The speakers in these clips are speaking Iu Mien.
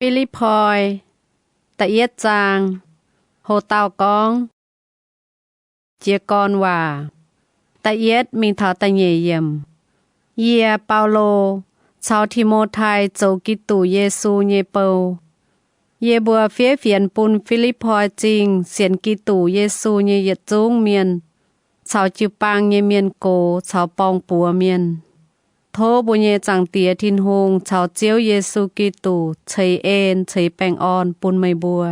Fi^lipv^poi, da'yietv zaang. Ho dauh gorngv, Jiez gorn waac, da'yietv mingh taux da'nyeic yiemc. Yie, Baulo, caux Ti^mo^tai zoux Giduc Yesu nyei bou. Yie mbuo fiev fienx bun Fi^lipv^poi Zingh sienx Giduc Yesu nyei yietc zungv mienh, caux jiu-baang nyei mienh gox caux borng-buoz mienh. Tov mbuo nyei Zaangc Diex Tin-Hungh caux Ziouv Yesu Giduc ceix en ceix baengh orn bun meih mbuo.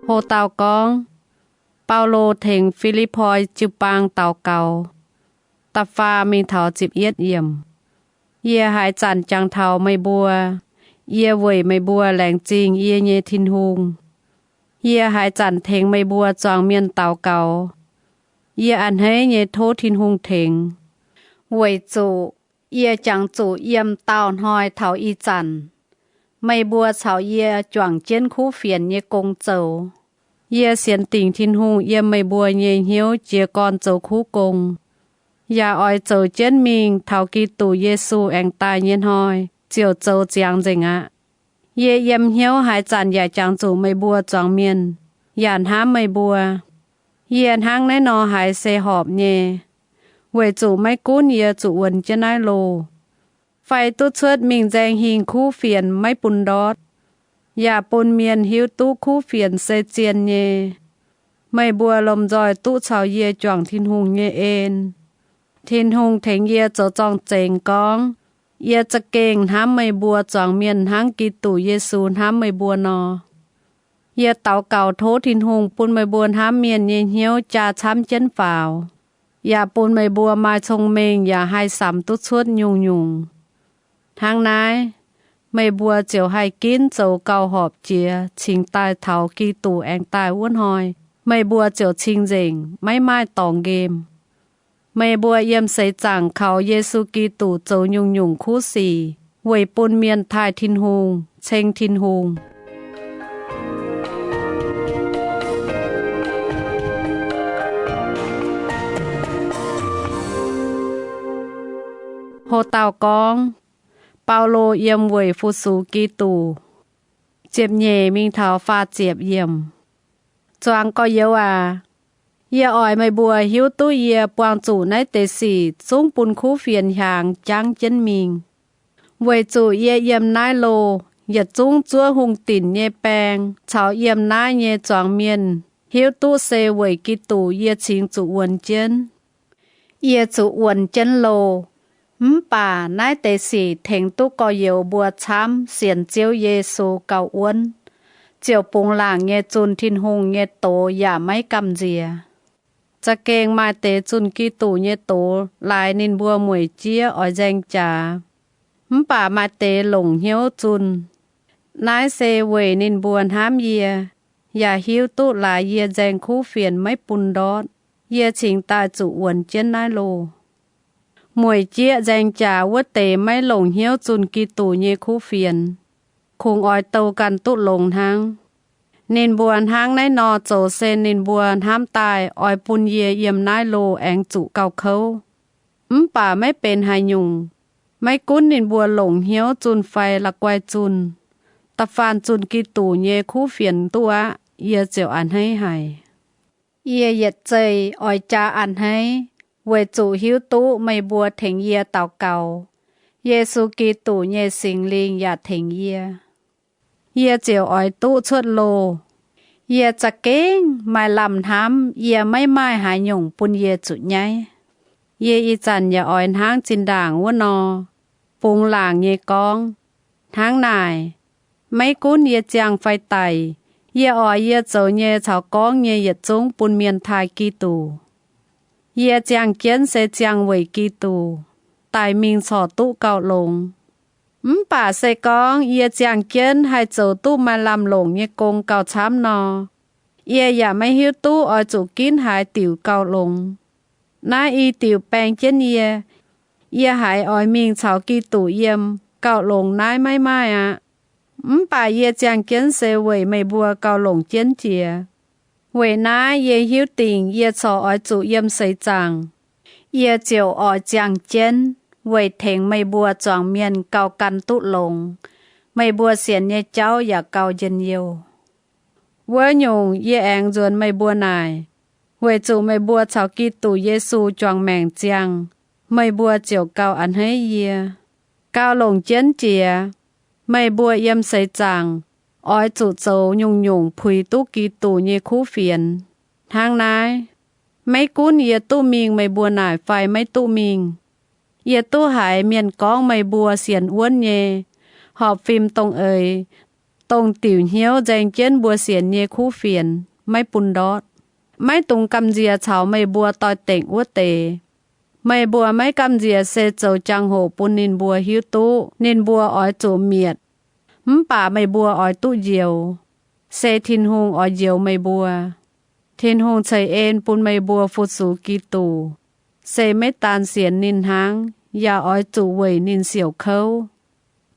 Ho dauh gorngv, Baulo tengx Fi^lipv^poi jiu-baang daux gaux. Da'faam mingh taux ziepc yietv yiemc. Yie haaix zanc jangx taux meih mbuo, yie weic meih mbuo laengz zingh yie nyei Tin-Hungh. Yie haaix zanc tengx meih mbuo zuangx mienh daux gaux, yie a'hneiv nyei tov Tin-Hungh tengx, weic zuqc yie jangx zuqc yiem daauh hnoi taux ih zanc, meih mbuo caux yie juangc jienv kuv fienx nyei gong zoux. Yie sienx dingc Tin-Hungh yiem meih mbuo nyei hnyouv jiez gorn zoux kuv gong, yaac oix zoux jienv mingh taux Giduc Yesu aengx daaih nyei hnoi ziouc zoux ziangx nzengc aqv. Yie yiem hnyouv haaix zanc yaac jangx zuqc meih mbuo zuangx mienh, yaac hnamv meih mbuo. Yie hnangv naaiv nor haiz se horpc nyei, weic zuqc maiv gunv yie zuqc wuonx jienv naaiv loh, fai duqv cuotv mingh nzaeng hingh kuv fienx maiv bun ndortv, yaac bun mienh hiuv duqv kuv fienx se zien nyei, meih mbuo lomh nzoih duqv caux yie juangc Tin-Hungh nyei en. Tin-Hungh tengx yie zoux zorng-zengx gorngv, yie za'gengh hnamv meih mbuo zuangx mienh hnangv Giduc Yesu hnamv meih mbuo nor. Yie daux gaux tov Tin-Hungh bun meih mbuo hnamv mienh nyei hnyouv jaa camv jienv faaux, yaac bun meih mbuo maaih cong-mengh yaac haih samx duqv cuotv nyungc-nyungc. Hnangv naaiv, meih mbuo ziouc haih ginv zoux gauh horpc jiex cingx daaih taux Giduc aengx daaih wuov hnoi, meih mbuo ziouc cing-nzengc, maiv maaih dorngx nqemh. Meih mbuo yiem seix zaangc kaux Yesu Giduc zoux nyungc-nyungc kuv sic weic bun mienh taaih Tin-Hungh, ceng Tin-Hungh. Ho dauh gorngv, Baulo yiem weic fu-sux Giduc. Ziepc nyeic mingh taux faah ziepc yiemc. Zuangx gorx-youz aac, yie oix meih mbuo hiuv duqv yie buangh zuqc naaiv deix sic zungv bun kuv fienx hiaangx jangv jienv mingh, weic zuqc yie yiem naaiv loh yietc zungv zuov hungh dinc nyei baeng caux yiem naaiv nyei zuangx mienh hiuv duqv se weic Giduc yie cingx zuqc wuonx jienv. Yie zuqc wuonx jienv loh, mv baac naaiv deix sic tengx duqv gorx-youz mbuo camv sienx Ziouv Yesu gauh wuonv, ziouc bungx laangc nyei zunh Tin-Hungh nyei doz yaac maiv gamh nziex. Za'gengh maaih deix zunh Giduc nyei doz laaix ninh mbuo mueic jieqv oix nzaeng jaax, mv baac maaih deix longc hnyouv zunh. Naaiv se weic ninh mbuo hnamv yie, yaac hiuv duqv laaix yie nzaeng kuv fienx maiv bun ndortv, yie cingx daaih zuqc wuonx jienv naaiv loh. Mueic jieqv nzaeng jaax wuov deix maiv longc hnyouv zunh Giduc nyei kuv fienx, kungx oix douh ganh duqv longx hnangv. Ninh mbuo hnangv naaiv nor zoux se ninh mbuo hnamv daaih oix bun yie yiem naaiv loh aengx zuqc gauh kouv. Mv baac maiv benx haaix nyungc. Maiv gunv ninh mbuo longc hnyouv zunh fai la'guaih zunh, da'faanh zunh Giduc nyei kuv fienx duqv aqv, yie ziouc a'hneiv haic. Yie yietc zeih oix jaa a'hneiv, weic zuqc hiuv duqv meih mbuo tengx yie daux gaux, Yesu Giduc nyei Singx Lingh yaac tengx yie. Yie ziouc oix duqv cuotv loh. Yie za'gengh maaih lamh hnamv yie maiv maaih haaix nyungc bun yie zuqc nyaiv. Yie ih zanc yaac oix hnangv zinh ndaangc wuov nor, bungx laangc nyei gorngv. Hnangv naaic, maiv gunv yie ziangh fai daic, yie oix yie zoux nyei caux gorngv nyei yietc zungv bun mienh taaih Giduc. Yie ziangh jienv se ziangh weic Giduc, daic mingh corc duqv gauh longx. Mv baac se gorngv yie ziangh jienv haih zoux duqv maaih lamh longc nyei gong gauh camv nor, yie yaac maiv hiuv duqv oix zuqc ginv haaix diuc gauh longx. Naaiv i diuc baeng jienv yie, yie haiz oix mingh caux Giduc yiem gauh longx naaiv maiv maaih aqv. Mv baac yie ziangh jienv se weic meih mbuo gauh longc jienv jiex. Weic naaiv yie hiuv dingc yie corc oix zuqc yiem seix zaangc. Yie ziouc oix ziangh jienv weic tengx meih mbuo zuangx mienh gauh gan duqv longx, meih mbuo sienx nyei jauv yaac gauh njien-youh. Wuov nyungc, yie aengx nzuonx meih mbuo naaic, weic zuqc meih mbuo caux Giduc Yesu juangc maengc ziangh, meih mbuo ziouc gauh a'hneiv yie. Gauh longc jienv jiex, meih mbuo yiem seix zaangc oix zuqc zoux nyungc-nyungc puix duqv Giduc nyei kuv fienx. Hnangv naaiv, maiv gunv yie duqv mingh meih mbuo naaic fai maiv duqv mingh, yie duqv haiz mienh gorngv meih mbuo sienx wuonv nyei, horpc fim dongh eix, dongh diuc hnyouv nzaeng jienv mbuo sienx nyei kuv fienx, maiv bun ndortv. Maiv dungx gamh nziex caux meih mbuo doix-dekc wuov deix. Meih mbuo maiv gamh nziex se zoux jangx-hoc bun ninh mbuo hiuv duqv ninh mbuo oix zuqc mietc. Mv baac meih mbuo oix duqv njoux, se Tin-Hungh oix njoux meih mbuo. Tin-Hungh ceix en bun meih mbuo fu-sux Giduc, se maiv daan sienx ninh hnangv, yaac oix zuqc weic ninh siouc kouv.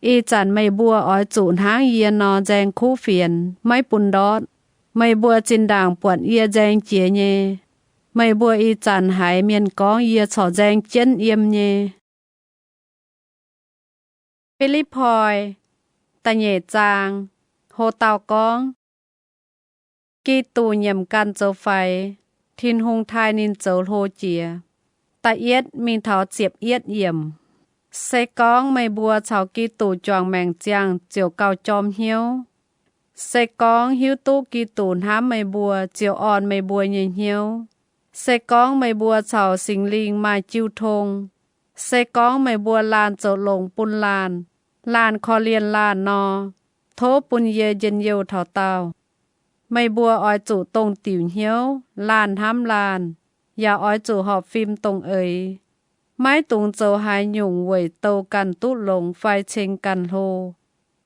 Ih zanc meih mbuo oix zuqc hnangv yie nor nzaeng kuv fienx, maiv bun ndortv. Meih mbuo zinh ndaangc buatc yie nzaeng jiex nyei. Meih mbuo ih zanc haiz mienh gorngv yie corc nzaeng jienv yiem nyei. Fi^lipv^poi da'nyeic zaang. Ho dauh gorngv, Giduc nyiemc ganh zoux faix, Tin-Hungh taaih ninh zoux hlo jiex. Da'yietv mingh taux ziepc yietv yiemc. Se gorngv meih mbuo caux Giduc juangc maengc ziangh ziouc gauh jorm hnyouv. Se gorngv hiuv duqv Giduc hnamv meih mbuo ziouc orn meih mbuo nyei hnyouv. Se gorngv meih mbuo caux Singx Lingh maaih jiu tong, se gorngv meih mbuo laanh zoux longx bun laanh, laanh korv-lienh laanh nor, tov bun yie njien-youh taux daauh. Meih mbuo oix zuqc dongh diuc hnyouv, laanh hnamv laanh, yaac oix zuqc horpc fim dongh eix. Maiv dungx zoux haaix nyungc weic douh ganh duqv longx fai ceng ganh hlo.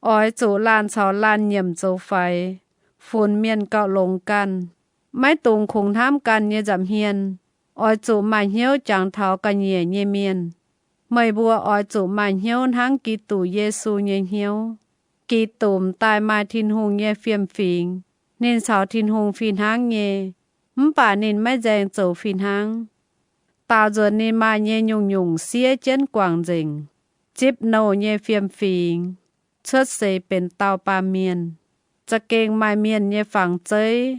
Oix zuqc laanh caux laanh nyiemc zoux faix, funx mienh gauh longx ganh. Maiv dungx kungx hnamv ganh nyei nza'hmien. Oix zuqc maaih hnyouv jangx taux ga'nyiec nyei mienh. Meih mbuo oix zuqc maaih hnyouv hnangv Giduc Yesu nyei hnyouv. Giduc m'daaih maaih Tin-Hungh nyei fiem-fingx. Ninh caux Tin-Hungh fih hnangv nyei, mv baac ninh maiv nzaeng zoux fih hnangv. Daaux nzuonx ninh maaih nyei nyungc-nyungc siev jienv guangc nzengc, zipv nouh nyei fiem-fingx, cuotv seix benx dauh baamh mienh, za'gengh maaih mienh nyei fangx zeiv.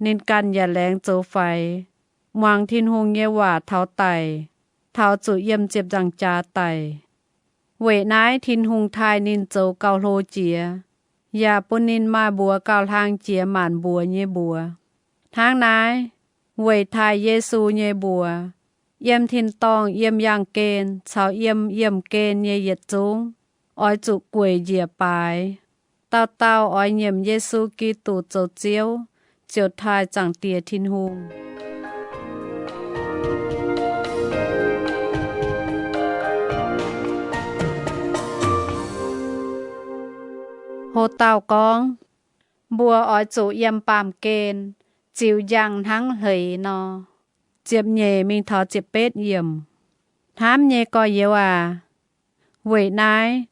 Ninh ganh yaac laengz zoux faix, muangx Tin-Hungh nyei waac taux daic, taux zuqc yiem ziepc nzaangc jaax daic. Weic naaiv Tin-Hungh taaih ninh zoux gauh hlo jiex, yaac bun ninh maaih mbuox gauh hlang jiex maanc mbuox nyei mbuox. Hnangv naaiv, weic taaih Yesu nyei mbuox, yiem tin-dorngh, yiem yaangh gen, caux yiem yiemh gen nyei yietc zungv, oix zuqc gueic njiec baaix. Dauh dauh oix nyiemc Yesu Giduc zoux Ziouv, ziouc taaih Zaangc Diex Tin-Hungh. Ho dauh gorngv, mbuo oix zuqc yiem baamh gen ziux njang hnangv hleix nor. Ziepc nyeic mingh taux ziepc betv yiemc. Hnamv nyei gorx-youz aac, weic naaiv,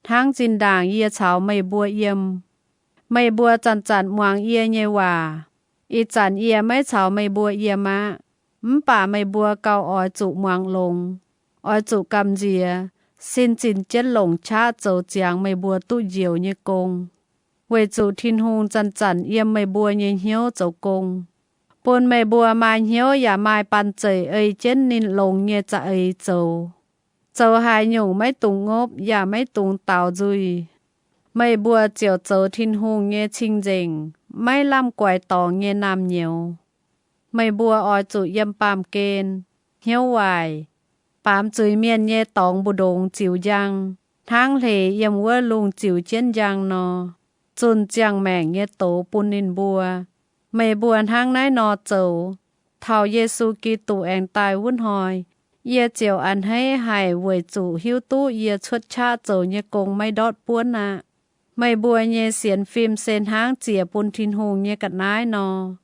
hnangv zinh ndaangc yie caux meih mbuo yiem, meih mbuo zanc-zanc muangx yie nyei waac. Ih zanc yie maiv caux meih mbuo yiem aqv, mv baac meih mbuo gauh oix zuqc muangx longx, oix zuqc gamh nziex, sin zinh jienv longc qaqv zoux ziangx meih mbuo duqv njoux nyei gong. Weic zuqc Tin-Hungh zanc-zanc yiem meih mbuo nyei hnyouv zoux gong, bun meih mbuo maaih hnyouv yaac maaih banh zeic ei jienv ninh longx nyei za'eix zoux. Zoux haaix nyungc maiv dungx ngopv yaac maiv dungx daux nzuih. Meih mbuo ziouc zoux Tin-Hungh nyei cing-nzengc, maiv lamh guaix dorngx nyei naamh nyouz. Meih mbuo oix zuqc yiem baamh gen, hnyouv waaic, baamz zuiz mienh nyei dorngx mbu'ndongx ziux njang, hnangv hleix yiem wuov lungh ziux jienv njang nor, zunh ziangh maengc nyei doz bun ninh mbuo. Meih mbuo hnangv naaiv nor zoux, taux Yesu Giduc aengx daaih wuov hnoi, yie ziouc a'hneiv haic weic zuqc hiuv duqv yie cuotv qaqv zoux nyei gong maiv ndortv buonv aqv. Meih mbuo nyei sienx fim se hnangv ziec bun Tin-Hungh nyei ga'naaiv nor.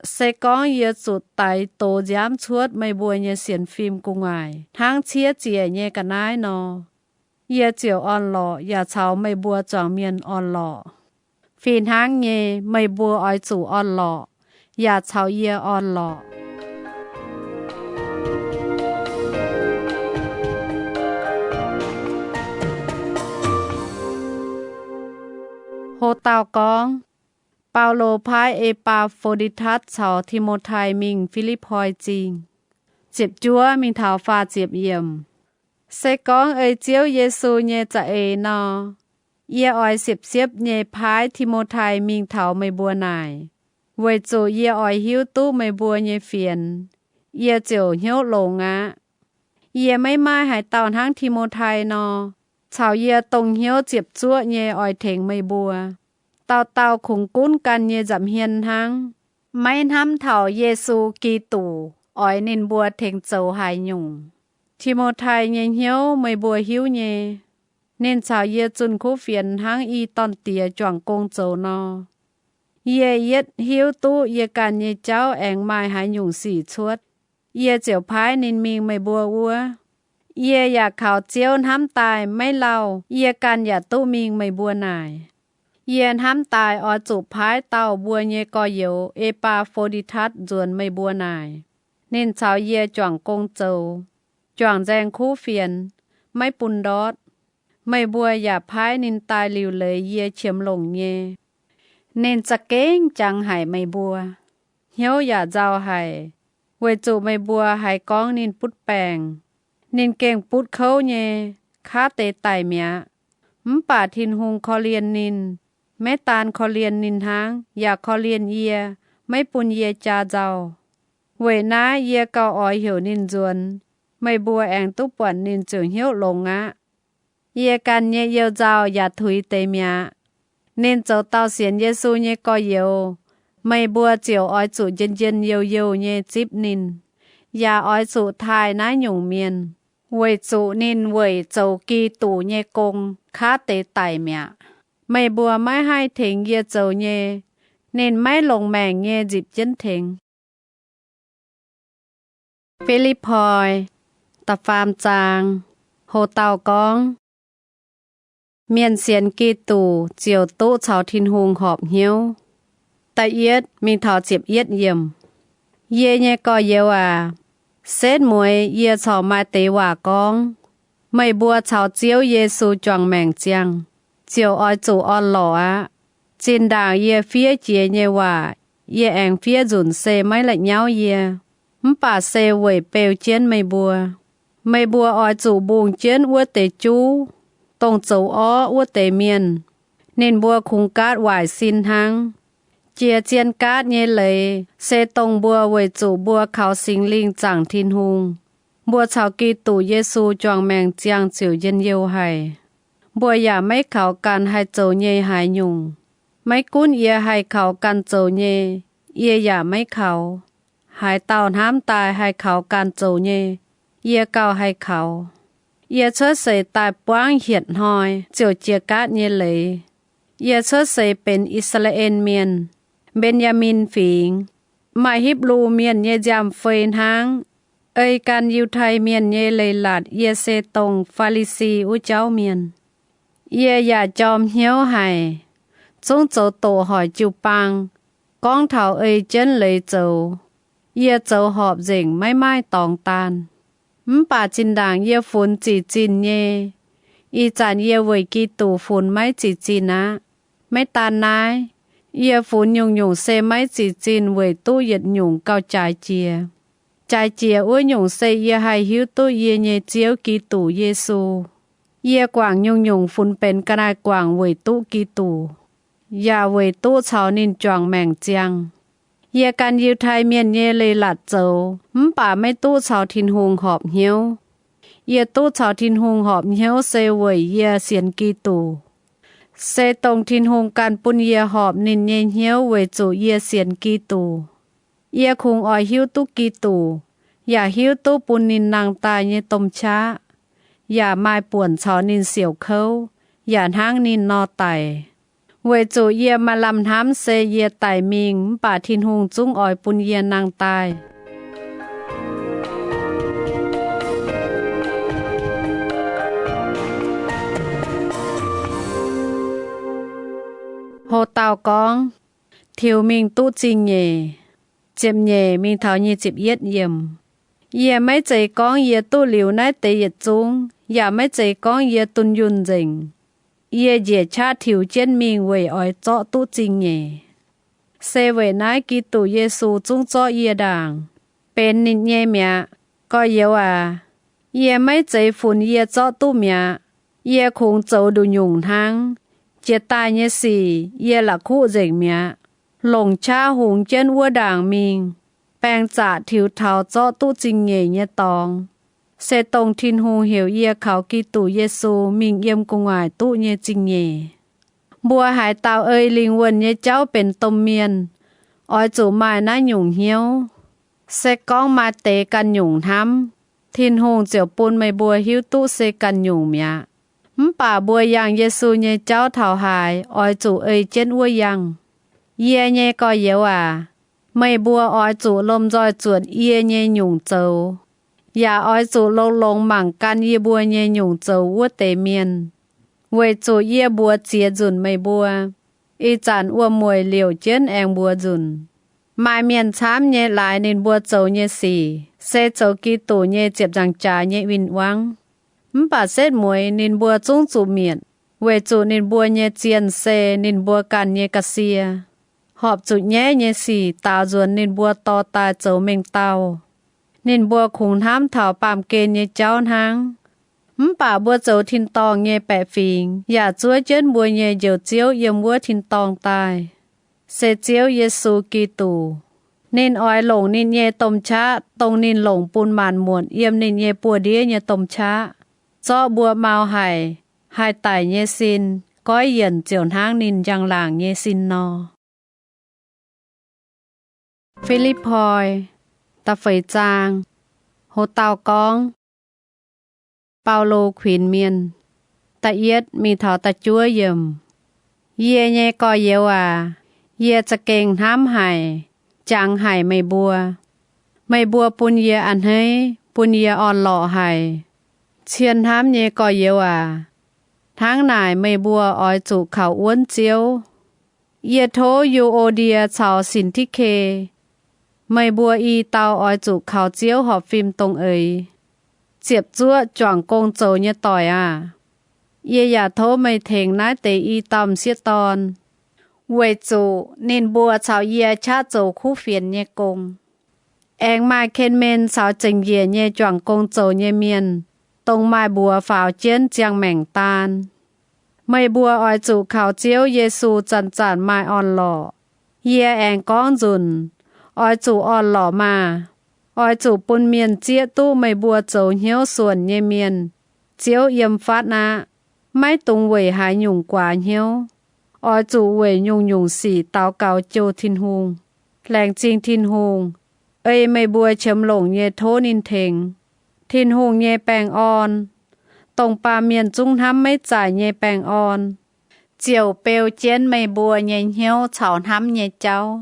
Se gorngv yie zuqc daix doz nziaamv cuotv meih mbuo nyei sienx fim gu'nguaaic hnangv ciev ziec nyei ga'naaiv nor, yie ziouc orn-lorqc yaac caux meih mbuo zuangx mienh orn-lorqc. Fih hnangv nyei, meih mbuo oix zuqc orn-lorqc, yaac caux yie orn-lorqc. Ho dauh gorngv, Baulo paaiv E^baa^fo^ndi^tatv caux Ti^mo^tai mingh Fi^lipv^poi Zingh. Ziepc juov mingh taux faah ziepc yiemc. Se gorngv ei Ziouv Yesu nyei za'eix nor, yie oix siepv-siepv nyei paaiv Ti^mo^tai mingh taux meih mbuo naaic, weic zuqc yie oix hiuv duqv meih mbuo nyei fienx, yie ziouc hnyouv longx aqv. Yie maiv maaih haaix dauh hnangv Ti^mo^tai nor, caux yie dongh hnyouv ziepc zuoqv nyei oix tengx meih mbuo. Dauh dauh kungx gunv ganh nyei nza'hmien hnangv, maiv hnamv taux Yesu Giduc oix ninh mbuo tengx zoux haaix nyungc. Ti^mo^tai nyei hnyouv meih mbuo hiuv nyei. Ninh caux yie zunh kuv fienx hnangv i dorn-diex juangc gong zoux nor. Yie yietv hiuv duqv yie ganh nyei jauv aengx maaih haaix nyungc sic cuotv, yie ziouc paaiv ninh mingh meih mbuo wuov. Yie yaac kaux Ziouv hnamv daaih maiv lauh yie ganh yaac duqv mingh meih mbuo naaic. Yie hnamv daaih oix zuqc paaiv dauh mbuo nyei gorx-youz, E^baa^fo^ndi^tatv, nzuonx meih mbuo naaic. Ninh caux yie juangc gong zoux, juangc nzaeng kuv fienx, maiv bun ndortv. Meih mbuo yaac paaiv ninh daaih liuc leiz yie qiemx longc nyei. Ninh za'gengh jangx haic meih mbuo, hnyouv yaac nzauh haic, weic zuqc meih mbuo haiz gorngv ninh butv baengc. Ninh gengh butv kouv nyei, kaav deix daic mi'aqv. Mv baac Tin-Hungh korv-lienh ninh, maiv daan korv-lienh ninh hnangv, yaac korv-lienh yie, maiv bun yie jaa nzauh. Weic naaiv yie gauh oix heuc ninh nzuonx, meih mbuo aengx duqv buatc ninh ziouc hnyouv longx aqv. Yie ganh nyei you-nzauh yaac tuix deix mi'aqv. Ninh zoux dauh sienx Yesu nyei gorx-youz, meih mbuo ziouc oix zuqc njien-njien youh youh nyei zipv ninh, yaac oix zuqc taaih naaiv nyungc mienh, weic zuqc ninh weic zoux Giduc nyei gong kaav deix daic mi'aqv. Meih mbuo maiv haih tengx yie zoux nyei, ninh maiv longc maengc nyei nzipc jienv tengx. Fi^lipv^poi da'faam zaang. Ho dauh gorngv, Mienh sienx Giduc ziouc duqv caux Tin-Hungh horpc hnyouv. Da'yietv mingh taux ziepc yietv yiemc. Yie nyei gorx-youz aac, setv mueiz yie corc maaih deix waac gorngv, meih mbuo caux Ziouv Yesu juangc maengc ziangh, ziouc oix zuqc orn-lorqc aqv. Zinh ndaangc yie fiev jiex nyei waac, yie aengx fiev nzunc se maiv la'nyauv yie, mv baac se weic beu jienv meih mbuo. Meih mbuo oix zuqc mbungh jienv wuov deix juv, dongh zoux orv wuov deix mienh. Ninh mbuo kungx gaatv waaic sin hnangv. Jiex zien gaatv nyei leiz se dongh mbuo weic zuqc mbuo kaux Singx Lingh zaangc Tin-Hungh, mbuo caux Giduc Yesu juangc maengc ziangh ziouc njien-youh haic. Mbuo yaac maiv kaux ganh haih zoux nyei haaix nyungc. Maiv gunv yie haih kaux ganh zoux nyei, yie yaac maiv kaux. Haaix dauh hnamv daaih haih kaux ganh zoux nyei, yie gauh haih kaux. Yie cuotv seix daaih buangv hietc hnoi ziouc jiex gaatv nyei leiz. Yie cuotv seix benx I^saa^laa^en Mienh, Mben^yaa^min Fingx, maaih Hipv^lu Mienh nyei nziaamv-fei hnangv. Ei gan Yiutai Mienh nyei leiz-latc yie se dongh Faa^li^si wuov jauv mienh. Yie yaac jorm hnyouv haic, zungv zoux doqc hoic jiu-baang, gorngv taux ei jienv leiz zoux. Yie zoux horpc nzengc maiv maaih dorngx daanh. Mv baac zinh ndaangc yie funx zic zinh nyei, ih zanc yie weic Giduc funx maiv zic zinh aqv. Maiv daan naaiv, yie funx nyungc-nyungc se maiv zic zinh weic duqv yietc nyungc gauh jaaix jiex. Jaaix jiex wuov nyungc se yie haih hiuv duqv yie nyei Ziouv Giduc Yesu. Yie guangc nyungc-nyungc funx benx ga'naaiv-guangc weic duqv Giduc, yaac weic duqv caux ninh juangc maengc ziangh. Yie gan Yiutai Mienh nyei leiz-latc zoux mv baac maiv duqv caux Tin-Hungh horpc hnyouv. Yie duqv caux Tin-Hungh horpc hnyouv se weic yie sienx Giduc. Se dongh Tin-Hungh ganh bun yie horpc ninh nyei hnyouv weic zuqc yie sienx Giduc. Yie kungx oix hiuv duqv Giduc, yaac hiuv duqv bun ninh nangh daaih nyei domh qaqv, yaac maaih buonc caux ninh siouc kouv, yaac hnangv ninh nor daic. Weic zuqc yie maaih lamh hnamv se yie daic mingh mv baac Tin-Hungh zungv oix bun yie nangh daaih. Ho dauh gorngv, Tiux mingh duqv zingh nyeic. ziepc nyeic mingh taux nyic ziepc yietv yiemc. Yie maiv zeiz gorngv yie duqv liuz naaiv deix yietc zungv, yaac maiv zeiz gorngv yie dunh yunh nzengc. Yie njiec qaqv tiux jienv mingh weic oix zorqv duqv zingh nyeic. Se weic naaiv Giduc Yesu zungv zorqv yie ndaangc, benx ninh nyei mi'aqv. Gorx-youz aac, yie maiv zeiz funx yie zorqv duqv mi'aqv. Yie kungx zoux nduqc nyungc hnangv. Jiex daaih nyei sic yie la'kuqv nzengc mi'aqv. Longc qaqv hungx jienv wuov ndaangc mingh, baeng zaqc tiux taux zorqv duqv zingh nyeic nyei dorngx, se dongh Tin-Hungh heuc yie kaux Giduc Yesu mingh yiem gu'nguaaic duqv nyei zingh nyeic. Mbuo haaix dauh ei lingh wuonh nyei jauv benx domh mienh, oix zuqc maaih naaiv nyungc hnyouv. Se gorngv maaih deix ganh nyungc hnamv, Tin-Hungh ziouc bun meih mbuo hiuv duqv se ganh nyungc mi'aqv. Mv baac mbuo yangh Yesu nyei jauv taux haaix, oix zuqc ei jienv wuov yangh. Yie nyei gorx-youz aac, meih mbuo oix zuqc lomh nzoih zuotc yie nyei nyungc zoux, yaac oix zuqc longx-longx mangc gan yie mbuo nyei nyungc zoux wuov deix mienh, weic zuqc yie mbuox ziex nzunc meih mbuo, ih zanc wuom-mueic liouc jienv aengx mbuox nzunc. Maaih mienh camv nyei laaix ninh mbuo zoux nyei sic se zoux Giduc nyei ziepc nzaangc jaax nyei win-wangv. Mv baac setv mueiz ninh mbuo zungv zuqc mietc, weic zuqc ninh mbuo nyei zienh se ninh mbuo ganh nyei ga'sie, horpc zuqc nyaiv nyei sic daaux nzuonx ninh mbuo dorh daaih zoux mengh dauh. Ninh mbuo kungx hnamv taux baamh gen nyei jauv hnangv. Mv baac mbuo zoux tin-dorngh nyei baeqc fingx yaac zuov jienv mbuo nyei Njoux Ziouv yiem wuov tin-dorngh daaih, se Ziouv Yesu Giduc. Ninh oix longc ninh nyei domh qaqv, dongh ninh longc bun maanc muotc yiem ninh nyei buoz-ndiev nyei domh qaqv, zorqv mbuo mau haic, haih daic nyei sin, goiv yienc ziouc hnangv ninh njang-laangc nyei sin nor. Fi^lipv^poi da'feix zaang. Ho dauh gorngv, Baulo kuinx mienh, da'yietv mingh taux da'juov yiemc. Yie nyei gorx-youz aac, yie za'gengh hnamv haic, jangx haic meih mbuo. Meih mbuo bun yie a'hneiv, bun yie orn-lorqc haic. Cien hnamv nyei gorx-youz aac, hnangv naaic meih mbuo oix zuqc kaux wuonv Ziouv. Yie tov Yu^o^ndie caux Sin^ti^ke, meih mbuo i dauh oix zuqc kaux Ziouv horpc fim dongh eix, ziepc zuoqv juangc gong zoux nyei doic aah! Yie yaac tov meih tengx naaiv deix i dauh m'sieqv dorn, weic zuqc ninh mbuo caux yie qaqv zoux kuv fienx nyei gong. Aengx maaih Ken^men caux zengc njiec nyei juangc gong zoux nyei mienh, dongh maaih mbuox faaux jienv ziangh maengc daan. Meih mbuo oix zuqc kaux Ziouv Yesu zanc-zanc maaih orn-lorqc. Yie aengx gorngv nzunc, oix zuqc orn-lorqc maah! Oix zuqc bun mienh zieqv duqv meih mbuo zoux hnyouv suonc nyei mienh, Ziouv yiem fatv aqv. Maiv dungx weic haaix nyungc guaax hnyouv. Oix zuqc weic nyungc-nyungc sic daux gaux jouh Tin-Hungh, laengz zingh Tin-Hungh, ei meih mbuo qiemx longc nyei tov ninh tengx. Tin-Hungh nyei baengh orn, dongh baamh mienh zungv hnamv maiv zaaic nyei baengh orn, ziouc beu jienv meih mbuo nyei hnyouv caux hnamv nyei jauv,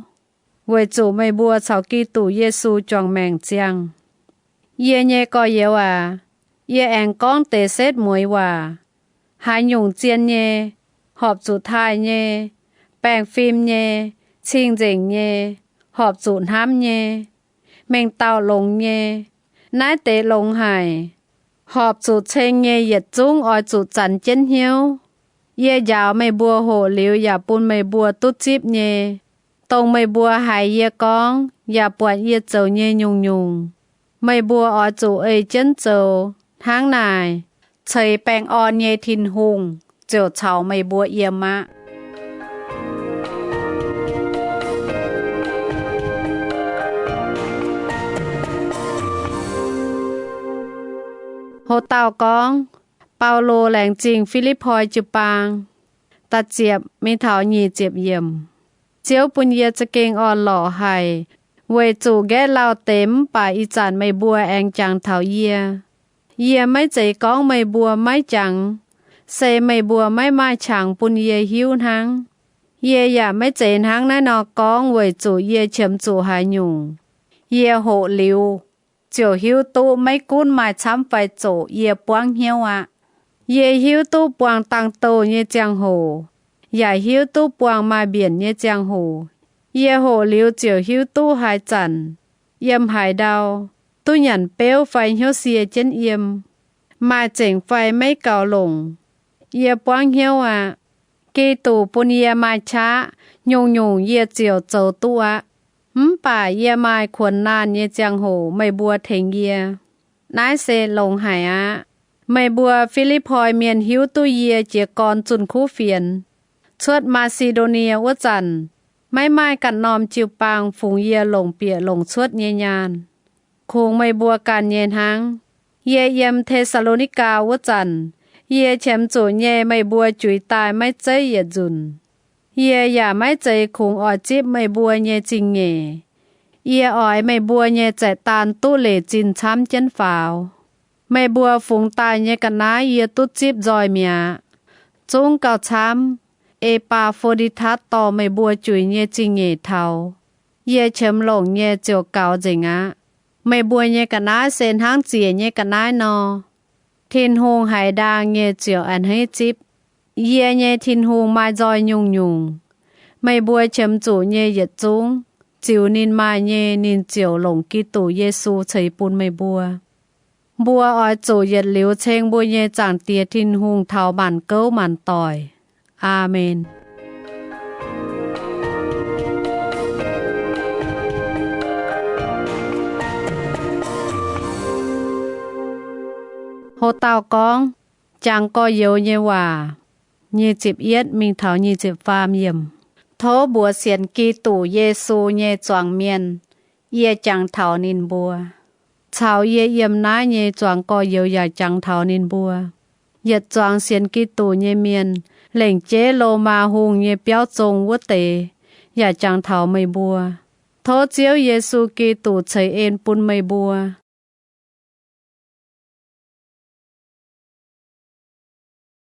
weic zuqc meih mbuo caux Giduc Yesu juangc maengc ziangh. Yie nyei gorx-youz aac, yie aengx gorngv deix setv mueiz waac. Haaix nyungc zien nyei, horpc zuqc taaih nyei, baengh fim nyei, cing-nzengc nyei, horpc zuqc hnamv nyei, mengh dauh longx nyei, naaiv deix longx haic, horpc zuqc ceng nyei yietc zungv oix zuqc zanc jienv hnyouv. Yie njaaux meih mbuo hoqc liuz yaac bun meih mbuo duqv zipv nyei, dongh meih mbuo haiz yie gorngv yaac buatc yie zoux nyei nyungc-nyungc, meih mbuo oix zuqc ei jienv zoux. Hnangv naaic, ceix baengh orn nyei Tin-Hungh ziouc caux meih mbuo yiem aqv. Ho dauh gorngv, Baulo laengz zingh Fi^lipv^poi jiu-baang, da'ziepc mingh taux nyic ziepc yiemc. Ziouv bun yie za'gengh orn-lorqc haic, weic zuqc nqaeqv lauh deix mv baac ih zanc meih mbuo aengx jangx taux yie. Yie maiv zeiz gorngv meih mbuo maiv jangx, se meih mbuo maiv maaih qangx bun yie hiuv hnangv. Yie yaac maiv zeiz hnangv naaiv nor gorngv weic zuqc yie qiemx zuqc haaix nyungc. Yie hoqc liuz, ziouc hiuv duqv maiv gunv maaih camv fai zoqc yie buangv hnyouv aqv. Yie hiuv duqv buangh dangh douh nyei ziangh hoc, yaac hiuv duqv buangh maaih mbienc nyei ziangh hoc. Yie hoqc liuz ziouc hiuv duqv haaix zanc yiem haaix ndau duqv nyanc beuv fai hnyouv sie jienv yiem, maaih zengc fai maiv gaux longc. Yie buangv hnyouv aqv. Giduc bun yie maaih qaqv, nyungc-nyungc yie ziouc zoux duqv aqv. Mv baac yie maaih kuonx naanh nyei ziangh hoc meih mbuo tengx yie. Naaiv se longx haic aqv. Meih mbuo Fi^lipv^poi Mienh hiuv duqv yie jiez gorn zunh kuv fienx, cuotv Maa^si^ndo^nie wuov zanc, maiv maaih ganh norm jiu-baang fungx yie longc bieqc longc cuotv nyei nyaanh. Kungx meih mbuo ganh nyei hnangv. Yie yiem Te^saa^lo^ni^gaa wuov zanc, yie qiemx zuqc nyei meih mbuo juix daaih maiv zeiv yietc nzunc. Yie yaac maiv zeiz kungx oix zipv meih mbuo nyei zingh nyeic. Yie oix meih mbuo nyei zaeqc-daan duqv leic zinh camv jienv faaux. Meih mbuo fungx daaih nyei ga'naaiv yie duqv zipv nzoih mi'aqv. Zungv gauh camv, E^baa^fo^ndi^tatv dorh meih mbuo juix nyei zingh nyeic taux, yie qiemx longc nyei ziouc gaux nzengc aqv. Meih mbuo nyei ga'naaiv se hnangv ziec nyei ga'naaiv nor, Tin-Hungh haiz ndaang nyei ziouc a'hneiv zipv. Yie nyei Tin-Hungh maaih nzoih nyungc-nyungc. Meih mbuo qiemx zuqc nyei yietc zungv, ziux ninh maaih nyei ninh ziouc longc Giduc Yesu ceix bun meih mbuo. Mbuo oix zuqc yietc liuz ceng mbuo nyei Zaangc Diex Tin-Hungh taux maanc gouv maanc doic. Aamen. Ho dauh gorngv, Jangx Gorx-Youz Nyei Waac, nyic ziepc yietv mingh taux nyic ziepc faam yiemc. Tov mbuox sienx Giduc Yesu nyei zuangx mienh, yie jangx taux ninh mbuo. Caux yie yiem naaiv nyei zuangx gorx-youz yaac jangx taux ninh mbuo. Yietc zuangx sienx Giduc nyei mienh, lengc jeiv Lomaa Hungh nyei biauv zong wuov deix, yaac jangx taux meih mbuo. Tov Ziouv Yesu Giduc ceix en bun meih mbuo.